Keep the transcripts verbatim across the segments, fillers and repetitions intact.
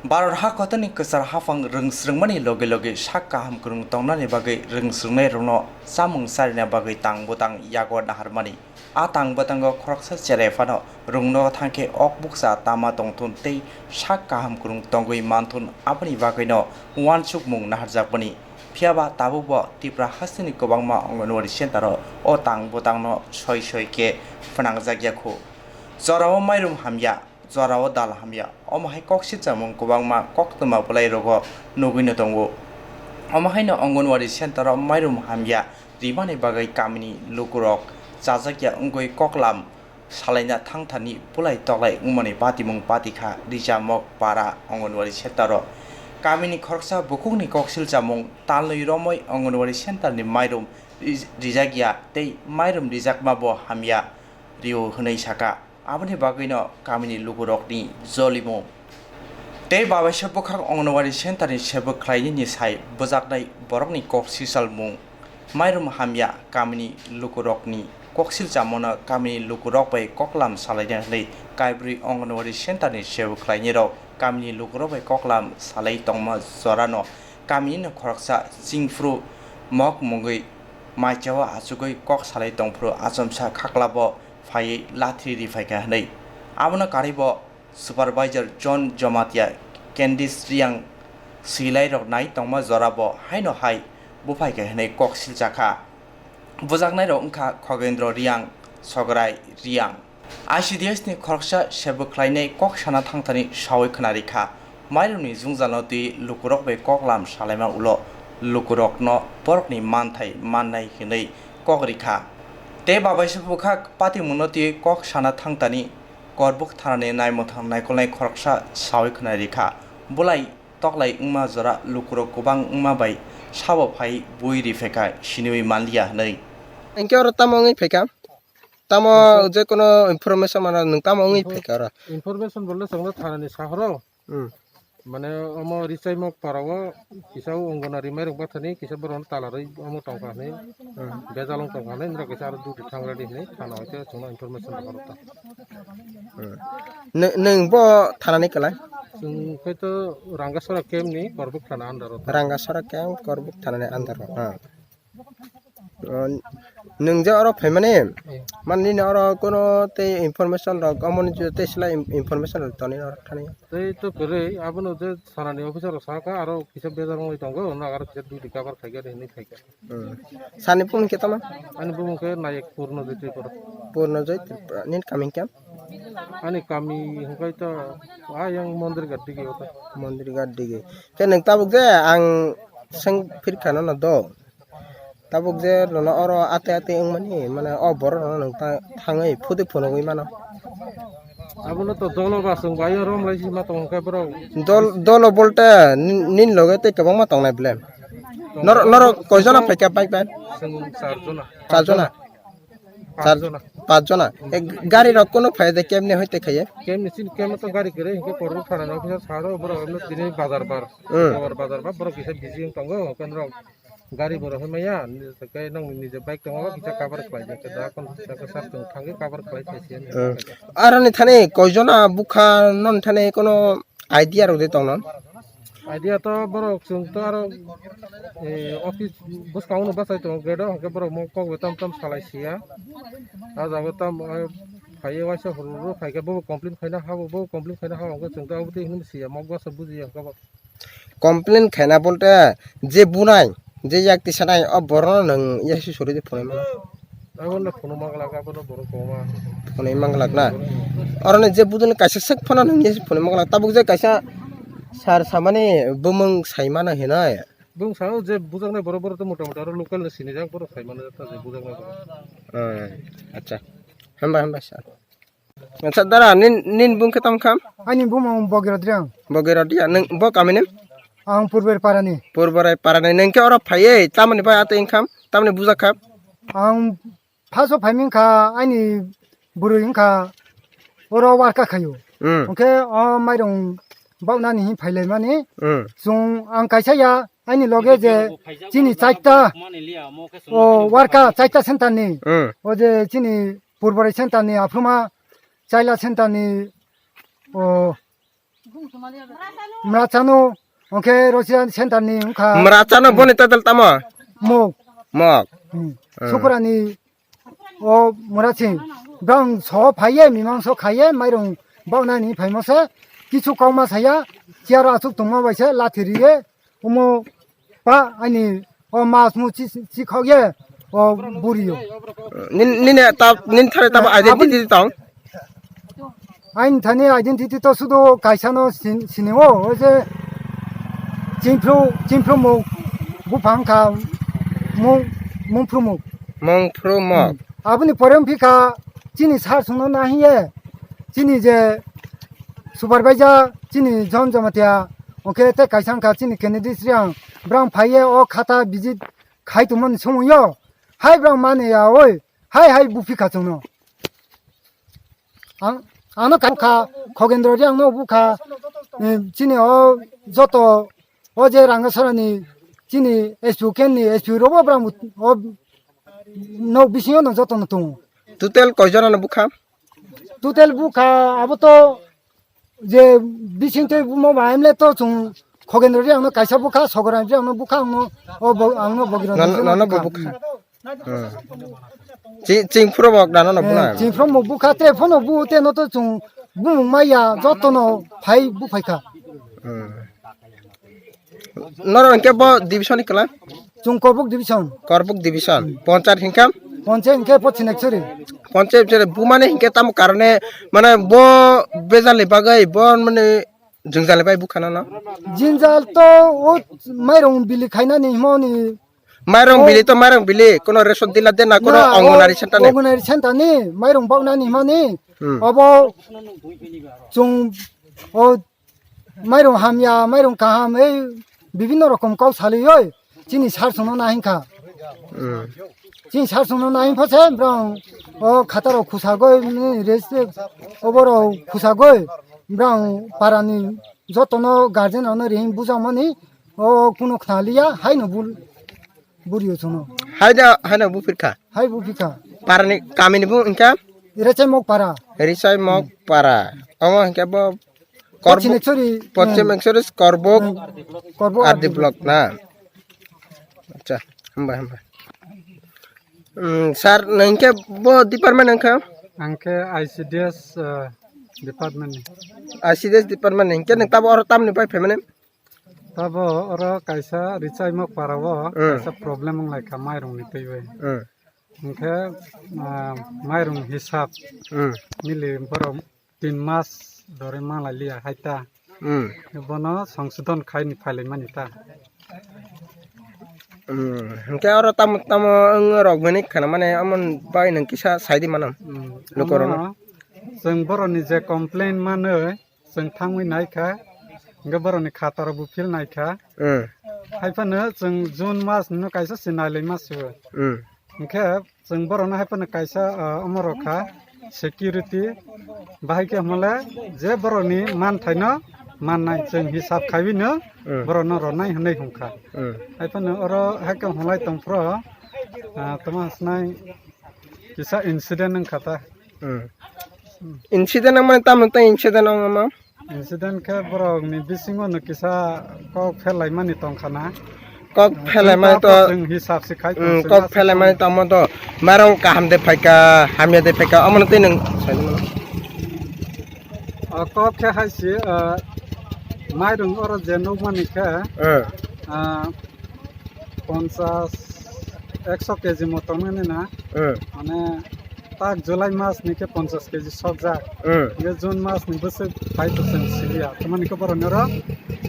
Bharat ha kotorni kwchar haphang rwngsrwngmani loge loge sak kaham kwrwng tongnani bagwi rwngsrwngnairokno chamung charina bagwi tang bwtang yago naharmani. A tang bwtango khoroksa cherai phano rwngno thangkhe ok bukcha tama tongthun tei sak kaham kwrwng tongwi manthun, aboni bagwino uansukmung naharjakmani. Phiyaba tabukbo Tripura hasteni kwbangma Anganwadi center-o o tang bwtangno soi soi khe phnangjakya khu. Jorao mairum hamya, jorao dal hamya, omo hai kok silchamung kwbangma koktwma bwlairogo nugwino tongo. Omo haino Anganwadi center-o mairum hamya rimani bagwi kamini lukurok chajakya wngwi koklam salaina thangthani bulai toklai wngmani patimung patikha Rijamok para Anganwadi center-o. Kamini khoroksa bukhukni kok silchamung talnwi romwi Anganwadi center-ni mairum rij-, rijakya tei mairum rijakmabo hamya rio hwnwi saka. Aboni bagwino kamini lukurokni jolimung. Tei babaisa bwkhak Anganwadi center-ni sebuk khlainani sai bwjaknai borokni kok sisalmung. Mairum hamya kamini lukurokni kok silchamono kamini lukurok bai koklam salaina hwnwi kaibrwi Anganwadi center-ni sebuk khlainirok kamini lukurok bai koklam salai tongma jorano kaminino khoroksa chingphru mok mungwi maichao achugwi kok salai tongphuru achomsa khaklabo phaiwi lathri riphaikha hwnwi. Abono karwibo Supervisor John Jamatia, Candice Riang, swilairok nai tongma jorabo haino hai buphaikha hwnwi kok silchakha. Bujaknairok wngkha Khogendro Riang, Sograi Riang. I C D S ni khoroksa sebuk khlainai kok sana thangthani sawi khwnarikha. Mairumni jwngjalno twi lukurok bai koklam salaima ulo lukurokno borokni manthai mannai hwnwi kok rikha. Tei babaisa bwkhak patimungno twi kok sana thangthani Korbuk thanani naimwthang naikolnai khoroksa sawi khwnai rikha. Bulai toklai wngma jora lukurok kwbang wngma bai sabo phai bui riphaikha siniwi manliya hwnwi. Hinkhe oro tamo wngwi phaikha? Tamo Info- jekono information mano nwng tamo wngwi Info- phaikha oro? Information bolle chwngno thanani sahoro. Hmm. Mane omo Richaimok parao kisa o Anganwadi mairung bathani kisa borokno talarwi omo tongkha hwnwi, hmm, bejal wng tongkha hwnwi, norok kisa aro duty thang ready hwnwi thana hwnkhe chwngno information rohor ta. Hmm. Nw-, nwng bo thanani kwlai? Chwng khe to Rangasora camp ni Korbuk thana under o. Rangasora camp Korbuk thanani under o, ha. O, nwng je oro phaimani, eh, man nini oro kono tei information rok, omo ni je tei sila in-, information rok toni oro thani. Tei to kwrwi, abono je thanani officer rok saka, aro kisa bejal wngwi tongo, ono aro kisa duty cover khaikha hinwi khaikha. Hmm. Sani bumung khe tamo? Ani bumung khe Nayek Purnojoy Tripura. Purnojoy Tripura. Nini kami khe? Ani kami hwnkhe to ayang Mondir Ghat dige o to. Mondir Ghat dige. Khe nwng tabuk je ang swng phirkha nono do. Tabuk je nono oro ate ate wngmani, mane o borok nono nwng ta-, thangwi phuti phunugwi mano. Abono to dolo ba chwng bai rom lai si ma tong khe borok. Dol-, dolo bolte ni-, nini loge tei kwbangma tongnai ble. Norok, norok koijona phaikha bike bai? Chwng char jona. Char jona? Char, pach jona. Pach jona. E, gari rok kono phai de kemni hoite khaiye? Kemni sin kem to gari kere hinkhe korok thana no kisa saro borok tini bazar bar. Hmm. Bazar bar borok kisa busy wng tongo, hinkhe norok gari borok hwnmaya, tei nang nije bike tongo, kisa cover khlai di, khe da kon kisa khe sar tongo, thangwi cover khlai khaisi ani. Hmm. Aroni thani koijona bukha non thani kono idea rok de tongno? Idea to borok chwng to aro, eh, office bwskango no bachai tongo gate o, hwnkhe borok mo kok bo tam tam salai sia. Ah jaga tam, eh, phaiwi waisa huru huru phaikhe bo complain khaina habo, bo complain khaina habo, hwnkhe chwng to abo twi hwnwi sia, mok bwsa bujiya hwnkhe bo. Complain khaina bolte je bunai, je yak tisanai, o borokno nwng yasi sori de phunui mano. Abono phunuk manglak, abono borok koma. Phunui manglak na? Oroni je buduni kaisa sek phano nwng yasi phunui manglak. Tabuk je kaisa sir samani bumung sai mano hinoi. Bumung sao je bujaknai borok, borok to mota mota aro local ni sinijak borok sai mano ta je bujaknai borok. Hmm, acha. Hamba, hamba sir. Acha dara, nin, nin bung khe tamo kha? Ani bumung Bogirot Riang. Bogirot Riang, nwng bo kamini? Ang Purber Parani. Purber Parani, nwng khe oro phaiwi tamoni bai ato wngkha, tamoni bujak kha? Ang phaso phaiming kha, ani bwrwi wngkha oro warka khaio. Hmm. Hwnkhe o mairung baunani hin phailaimani. Hmm. Chwng ang kaisa ya, ani loge je chini chaita, o warka chaita center ni. Hmm. O je chini Purborai center ni aphuma Chaila center ni, o, Mrachano, oke Russia center ni wngkha. Mrachano boni title tamo? Mok. Mok. Hmm. Hmm. Sukurani o Murasing. Brang so phaiye, mimang so khaiye, mairung bauna ni phaimo se. Kichu kauma saya, chiaro asuk tongma bai se, lathi riye. Omo pa ani o mas mu chi, chi khok ye, o buri yo. Nin, nini ta, nin thare tamo Eh, identity aboni tong? Aini thani identity to sudo kaisa no sin-, sini o, o je chingphru, chingphru mu buphang kha mung, mungphru mu. Mungphru mo. Hmm. Aboni pore wngphi kha chini sar sungno nahiye, chini je supervisor, chini John Jamatia, oke te kaisa wngkha chini Kennedy Sriang, brang phaiye o khata visit khai tongmani somoi yo, hai brang mani ya oi, hai hai buphi kha chwngno. Ang, ano ka kha, Khogendro Riang no bukha, eh, chini o joto, o je Rangasora ni chini S P Ken ni S P robo brang o nok bisingo no joto no tongo. Total koi jona no bukha? Total bukha abo to je bising tei bumo ba emle to chung Khogendro Riang no kaisa bukha, Sogoran Riang no bukha, ang no o bo, ang no Bogirano Nono, no nono bo bukha. Bukha. Hmm. Chi-, chingphuru bo dano no Eh, buna. Chingphuru mo bukha, te phono bu te no to chung bumung maya joto no phai bu phaikha. Hmm. Noro hingke bo division ni kela? Chung Korbuk division. Korbuk division. Ponchayat hingke? Ponchayat hingke Pochin Ekchori. Ponchayat jere bumani hingke tamo karone mane bo bejal ni bagwi bo mane jwngjal ni bai bukha no no? Jinjal to o mairung bili khaina ni himo ni. Mairung O- bili to mairung bili, kono ration dila de na, kono Na, o Anganwadi center ni? Anganwadi center ni mairung bakna ni himo ni. Hmm. Obo chung o mairung hamya, mairung kaham, ei bibinno rokom kok salioi chini sar songno nahinkha. Hmm. Chini sar songno nahinkha se brang o khataro khusagoi, ni rest oborok khusagoi brang parani jotono guardian rokno ring bujakmani o kunu khnaliya haino bul-, buriyo chwngno. Haida, haino buphirkha? Hai buphirkha. Parani kamini bu hingkha? Rechai Mok para. Rechai Mok para. Omo hingkhe bo Korbuk, Pochin Ekchori, Pochin hmm. Ekchori Korbuk, Hmm. Korbuk R D R D block. Block na. Acha, hambai, hambai. Hmm, sir, nang hingkhe bo department hingkha? Ang khe I C D S, eh, department ni. I C D S department ni. Hingkhe nang tabo oro tamni pai phaimani? Tabo oro kaisa Rechai Mok para o Hmm. kaisa problem wng lai kha mairung ni twi bai. Hmm. Hingkhe, ah, mairung hisab Hmm. nili borok tin mas dori manlai liya hai ta. Hmm. Bono songsodon khai ni phailai mani ta. Hmm. Hingke oro tamo, tamo wng rok bini khana mane amon bai nang kisa sai di mano. Hmm. Lukorok no. Omo chwng borok ni je complain mano, chwng thangwi nai kha, hingke borok ni khataro bo phil nai kha. Hmm. Hai phano chwng June mas no kaisa se nai lai ma se o. Hmm. Hingke chwng borok no hai phano kaisa, ah, omo rok kha security, bahai khe hwnle je borok ni manthai no mannai chwng hisab khaiwi no Hmm. borok no rwnai hwnwi hwn kha. Hmm. Hai phano oro hai khe hwnlai tong phro, ah, tamo snai kisa incident wng kha ta. Hmm. Incident wng mani tamo tei incident wng ma? Incident khe borok ni bisingo no kisa kok phelai mani tong kha na. Kok phelai mani to, chwng hisab se khai hmm, tong kok phelai mani to amo to mairung kaham de phaika, hamya de phaika, omo no tei nwng sai mano. O kok khe hai se, ah, mairung oro je nukmani khe, Hmm. ah, ponchas, ekso K G motom wngwi na. Hmm. Mane, tak July mas ni khe ponchas K G sokjak. Hmm. Hingke June mas ni bwswk pai to chwng siliya. Tamani khe borok noro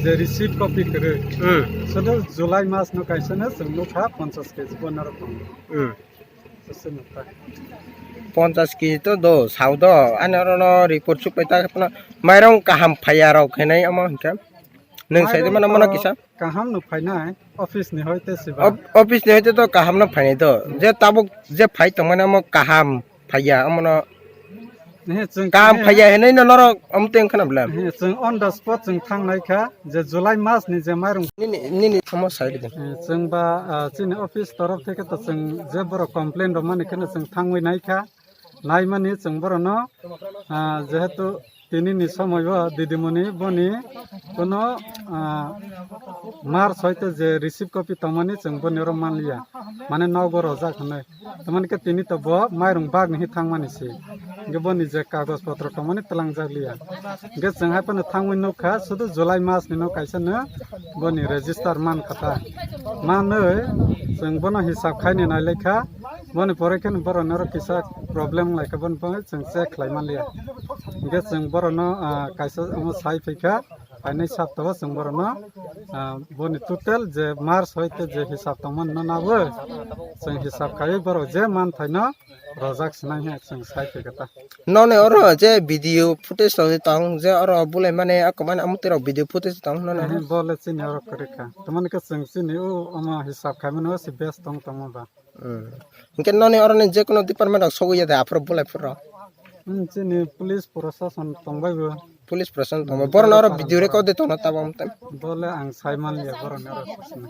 je receipt copy kwrwi. Hmm. Sodo July mas no kaisa no chwng nukha ponchas K G bo norok tongo. Hmm. Bwswk nukha. Ponchas K G to do, sao do. Ani oro no report suk pai ta kheno mairung kaham phaiya rok khenai omo hinkhe. Nwng sai de mano mano kisa. Kaham no phainai, office ni hoite siba. Op-, office ni hoite to kaham no phainai to. Hmm. Je tabuk je phai tongmani omo kaham phaiya, omo no He, chwng kaham he, phaiya hinwi no norok omo teng khana bwle. He, chwng on the spot chwng thangnai kha, je July mas ni je mairung. Nini, nini thamo sai de. He, chwng ba, ah, chini office torof theke to chwng je borok complain rwmani kheno chwng thangwi nai kha. Naimani chwng borokno, ah, jehetu Tini ni somoi o didimoni boni kono, ah, mar soite je receive copy tongmani chwng boni oro manliya, mane nogo rojak hinwi. Tamani khe tini to bo mairung bag ni thangmani se. Hingke boni je kagoj potro tongmani twlangjak liya. Hingke chwng hai phano thangwi nukha, sudu July mas ni no kaisa no boni register man kha ta. Manwi chwng bono hisab khaini nai lai kha. Boni pore khe borok no kisa problem lai kha, boni bagwi chwng check khlai man liya. Hingke chwng borok no, ah, kaisa omo sai phai kha. Phainai saptao chwng borokno, ah, boni total je March hoite je hisab tongmani no nabo, chwng hisab khaiwi borok je manthaino rojak sinai hwnwi chwng sai phaikha ta. Noni oro je video footage rok tong, je oro bulai mani ako mani amtwi rok video footage tong, noni oro? Ehe, bo le chini oro kwrwi kha. Tamoni khe chwng chini o omo hisab khaimani o se best tong tongma ba. Hmm. Hingke noni oroni jekono department rok sogwi ya de aphuru bulai phuru? Hmm, chini police prosason tongbai bo. Police prosason tongbai. Borok oro video record de tongna tabok tei. Bole ang sai man liya borok oro sosna.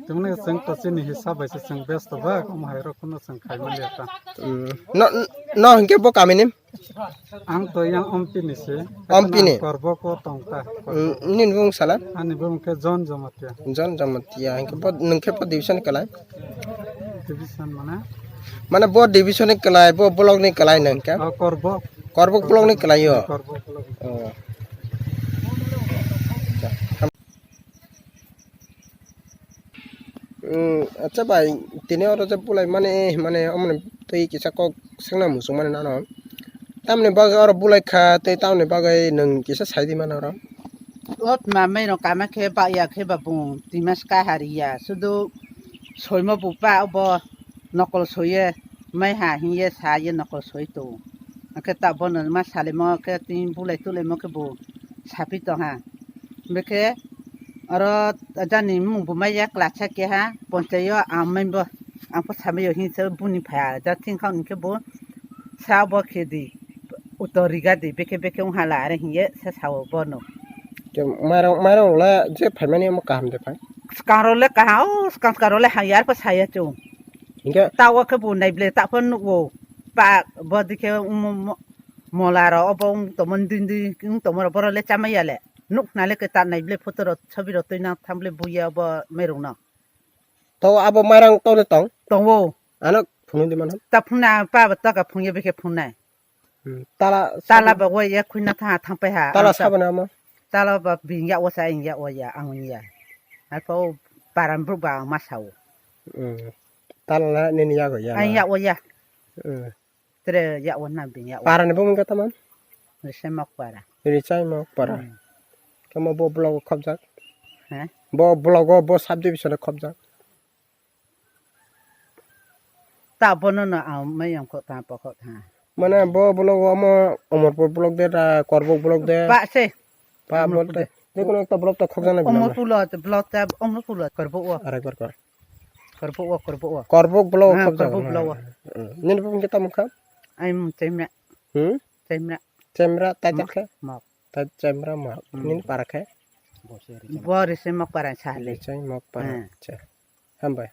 Temne chwng to chini hisab bai se chwng best ba, omo hai rok no chwng khai man liya ta. Hmm. No, no hingke bo kamini? Ang to yang Ompi ni se. Ompi ni? Korbok o tong ta. Mm, nini bung sala? Ani bung khe John Jamatia. John Jamatia, hingke bo, nung khe bo division ni kwlai? Division mane? Mane bo division ni kwlai, bo block ni kwlai nung khe? Oh, Korbok. Korbok block ni kwlai yo? Korbok block. Oh. Hmm, acha bai, tini oro je bulai mani, mane, omoni twi kisa kok swngna muchung mani nano. Tamni bagwi oro bulai kha, tei tamni bagwi nwng kisa sai di mano oro. O tma mai rok kama khe ba ya khe ba bung twi mas ka hari ya. Sudu soimo bu pa obo nokol soye, mai ha hiye sa ye nokol soi to. Akhe ta bono ma salimo khe twi bulai tulai mo khe bu sapi tong ha. Bekhe oro jani mung bo maya kwlasa keha ponchaio ang maibo ang po samaio hinsa buni phaya ja thing khao hinkhe bo sa bo khe di uto riga di bekhe bekhe wngha la are hinye sa sao bono. Ke mairok, mairok la je phaimani omo kaham de phai? Swkang rok le kaham, o swkang swkang rok le hamya arpho saya chung. Hinkhe? Ta o khe bo naible ta pho nukgo. Pa bo dikhe mo-, mo-, mola rok obo wng tongmo dindin wng tongmo rok borok le chamaya le. Nuk khna le kwtal nai bile photo rok sobi rok twi nang tham bile buya obo mairung no. To abo mairang tong de tong? Tongo. Ano phunui di mano? Ta phunna pa ba ta ka phungya bikhe phunnai. Hmm, tala tala sabo ba wai ya khuina tha thang pai ha. Tala ang sa sabo na mo? Tala ba bing ya wasa ing ya waya ang ya. Ai pa o paran bru ba ang ma sao. Hmm. Tala na nini ya go ya. Ang na? Ya waya. Hmm. Tere ya wana bing ya. Para ni bumung kata man? Risai mok para. Risai mok para. Hmm. Kamo bo block o khobjak? He? Bo block o bo subdivision o khobjak? Ta bono no ang mayong kho ta pokho ta. Mane bo block o amo Omorpur block de ta Korbok block de? Pa se. Pa block de. Jekono ekta block ta khobjak na. Omorpur block ta Omorpur block Korbok o. Arekbar kor. Korbok o, Korbok o. Korbok block o. Ah, khobjak Korbok na. Block o. Hmm. Nini bumung khe tamo kha? Ai mung Chemra. Hmm? Chemra. Chemra tai Mok, khe? Mok. Tai Chemra Mok. Hmm. Nini para khe? Bo Risai Mok para sa le. Risai Mok para. Hmm. Acha. Hambai.